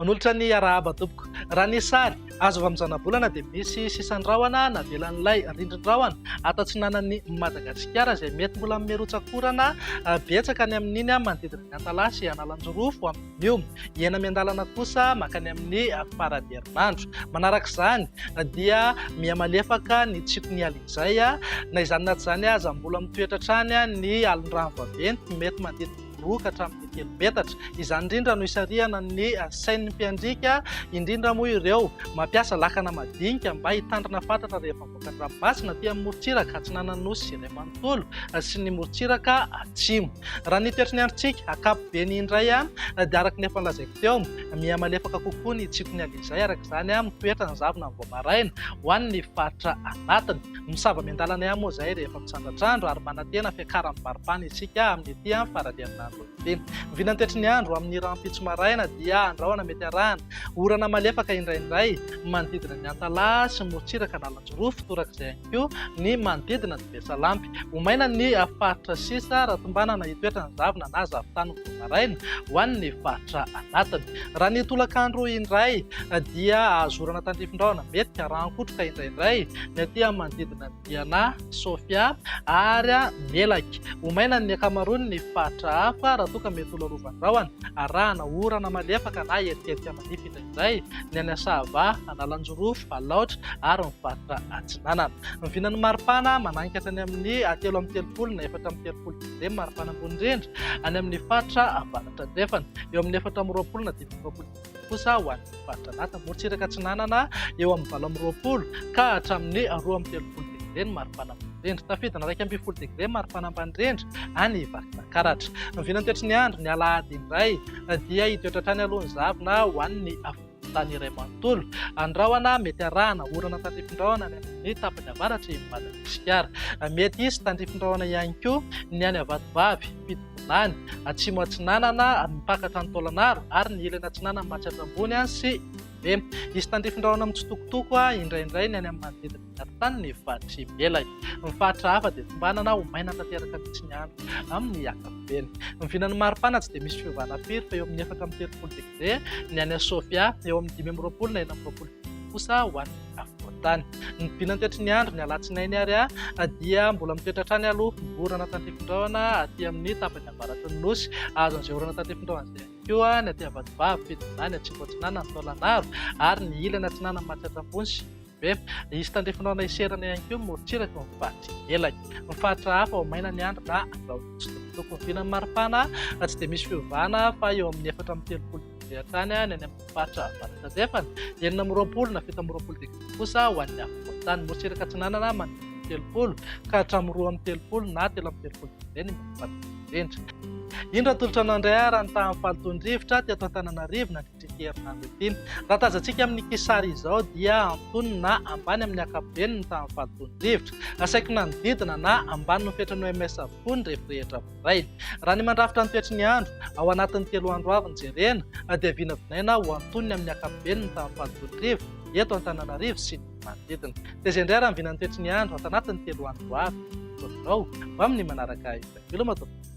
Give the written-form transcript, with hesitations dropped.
Manolotra ny arahaba tompoko. Raha ny sary azo avy amin'ny zanabolana dia misy sisan-drahona navelan'ilay rindrin-drahona ato atsinanan'i Madagasikara izay mety mbola hanome rotsak'orana betsaka any amin'iny manodidina ny Antalaha sy Analanjirofo amin'io. Hiaina miandalana kosa mankany amin'ny faran'ny herinandro. Manaraka izany dia miha-malefaka ny tsikon'ny alizay. Na izany na tsy izany aza mbola mitoetra hatrany ny alin-drano vaventy mety manodidina roa ka hatramin'ny telo metatra. Izany indrindra no isarihana ny sain'ny mpiandriaka, indrindra moa ireo mampiasa lakana madinika mba hitandrina fatratra rehefa mivoaka ny ranomasina aty amin'ny morontsiraka atsinanan'ny Nosy iray manontolo sy ny morontsiraka atsimo. Raha ny toetry ny androntsika ankapobeny indray dia araka ny efa nolazaiko teo, miha-malefaka kokoa ny tsikon'ny alizay araka izany mitoetra ny zavona vao maraina ho an'ny faritra anatiny. Misava miandalana ihany moa izahay rehefa misandratr'andro ary manantena fiakaran'ny maripana isika amin'ity faran'ny herinandro ity. Ny vinantetry ny andro amin'ny rahampitso maraina dia andrahona mety arahana orana malefaka indraindray manodidina ny Antalaha sy morontsiraka Analanjirofo, torak'izay ihany koa ny manodidina ny Besalampy. Ho maina ny faritra sisa raha tombanana hitoetra ny zavona na zavon-tany vao maraina ho an'ny faritra anatiny. Raha ny tolakandro indray dia azo orana tandrifin-drahona mety arahan-kotroka indraindray ny aty amin'ny manodidina ny Diana, Sofia ary Melaky. Ho maina ny ankamaroan'ny faritra hafa raha toa ka mety ho lalovan-drahona arahana orana malefaka na erikerika manify indraindray ny any Sava, Analanjirofo, Alaotra ary ny faritra Atsinanana. Ny vinan'ny maripana mananika hatrany amin'ny 33 na 34 degre ny maripana ambony indrindra any amin'ny faritra avaratra andrefana. Eo amin'ny 24 na 25 degre kosa ho an'ny faritra anatiny. Morontsiraka atsinanana eo amin'ny 28 ka hatramin'ny 32 degre ny maripana ambony indrindra. Tafidina 11 degre ny maripana ambany indrindra any Vakinankaratra. Ny vinantoetry ny andro ny alahady indray dia hitoetra hatrany aloha ny zavona ho an'ny afovoan-tany iray manontolo. Andrahona mety arahana orana tandrifin-drahona any amin'ny tapany avaratr'i Madagasikara. Mety hisy tandrifin-drahona ihany koa ny any Vatovavy, Fitovinany, Atsimo Atsinanana, mipaka hatrany Taolagnaro ary ny ilany atsinanan'i Matsiatra Ambony sy Ihorombe. Hisy tandrifin-drahona mitsitokotoko indraindray ny any amin'ny manodidina ny atitan'ny faritr'i Melaky. Ny faritra hafa dia tombanana ho maina tanteraka mihitsy ny andro amin'ny ankapobeny. Ny vinan'ny maripana tsy dia misy fiovana firy fa eo amin'ny 34 degre ny any Sofia, eo amin'ny 25 na 26 degre kosa ho an'ny afovoan-tany. Ny vinantoetry ny andro ny alatsinainy ary dia mbola mitoetra hatrany aloha ny orana tandrifin-drahona aty amin'ny tapany avaratry ny Nosy. Azo an'izay orana tandrifin-drahona izay ihany koa ny aty Vatovavy, Fitovinany, Atsimo Atsinanana, Taolagnaro ary ny ilany atsinanan'i Matsiatra Ambony sy Be. Hisy tandrifindraona hiserana ihany koa ny morontsiraka eo amin'ny faritr'i Melaky. Ny faritra hafa ho maina ny andro na andrahona tsy tokotokony. Vinan'ny maripana tsy dia misy fiovana fa eo amin'ny 34 degre hatrany ny any amin'ny faritra avaratra andrefana, 26 na 27 degre kosa ho an'ny afovoan-tany. Morontsiraka atsinanana manodidina ny 30 ka hatramin'ny 32 na 33 degre ny maripana indrindra. Indro atolotra anao indray ary ny tahan'ny fahalotoan'ny rivotra teto Antananarivo nandritra ity herinandro ity. Raha tazantsika amin'ny kisary izao dia antonony na ambany amin'ny ankapobeny ny tahan'ny fahalotoan'ny rivotra. Asaiko nanodidina na ambanin'ny fetran'ny OMS avokoa ny refy rehetra voaray. Raha ny mandrafitra ny toetry ny andro ao anatin'ny telo andro avy no jerena dia vinavinaina ho antonony amin'ny ankapobeny ny tahan'ny fahalotoan'ny rivotra eto Antananarivo sy ny manodidina. Dia izay indray raha ny vinan'ny toetry ny andro ato anatin'ny telo andro avy. Misaotra anao ho amin'ny manaraka indray. Veloma tompoko.